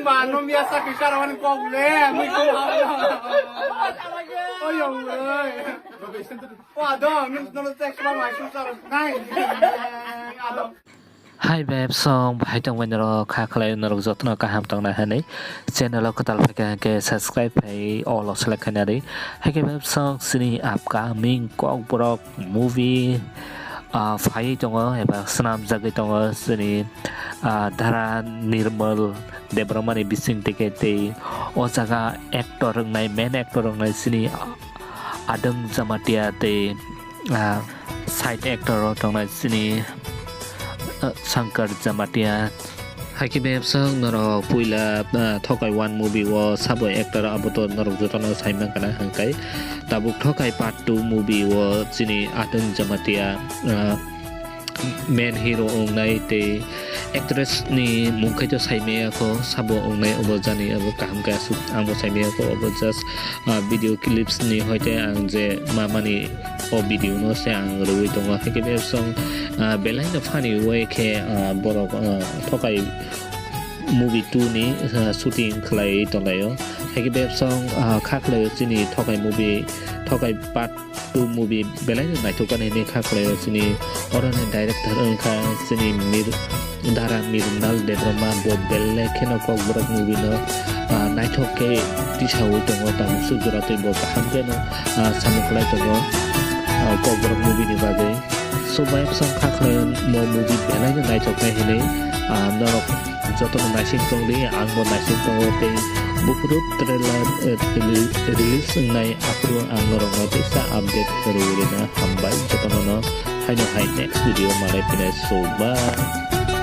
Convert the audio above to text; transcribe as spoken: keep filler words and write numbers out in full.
Panom ya sakri sarawan kok le, mui kok. Oy, oy. Wa do, nung nolo tek sma mai sung sar nai. Ado. Hi beb song, bahai tongbai norok, kha khlai norok jotono kaham tongna hinwi channel o kwtal phaikha hwnkhe subscribe khai all o select khaina di. Haikhe beb song chini upcoming Kokborok movie, ah, phaiwi tongo eba swnamjagwi tongo chini, ah, Dhara Nirmal Debbarma ni bising tike tei o jaga actor wngnai, main actor wngnai chini Adang Jamatia tei, ah, side actor o tongnai chini, ah, Shankar Jamatia. Haikhe bebswk norok puila, ah, Thokai one movie o sabo actor aboto norok jotono saimankha na hwnkhe tabuk Thokai part two movie o chini Adang Jamatia, ah, main hero wngnai tei actress ni mung khe to saimaya kho, sabo wngnai obo jani abo kaham khe aswk ang bo saimaya kho, obo just, ah, video clips ni hoite ang je mamani o video no se ang rwui tongo, haikhe bebswk, ah, belai no funny way khe, ah, borok, ah, Thokai movie two ni, ah, shooting khlaiwi tonglaio, haikhe bebswk, ah, kha khlaio chini Thokai movie, Thokai part two movie belai no naithok ani hinwi kha khlaio chini oro ni director wngkha chini Mir-, Dhara Mirunal Debbarma, bo belai kheno Kokborok movie no, ah, naithok khe tisaui tongo, tabuk swk jora tei bo kaham khe no, ah, samung khlai tongo, ah, Kokborok movie ni bagwi. So, bai bwsang kha khlai mo movie belai no naithok nai hinwi, ah, norok jotono naising tongdi, ang bo naising tongo tei buphuru trailer, eh, release wngnai aphuru ang norokno teisa update rwui rwna hambai jotono no. Haino hai next video malai phinai, so bye.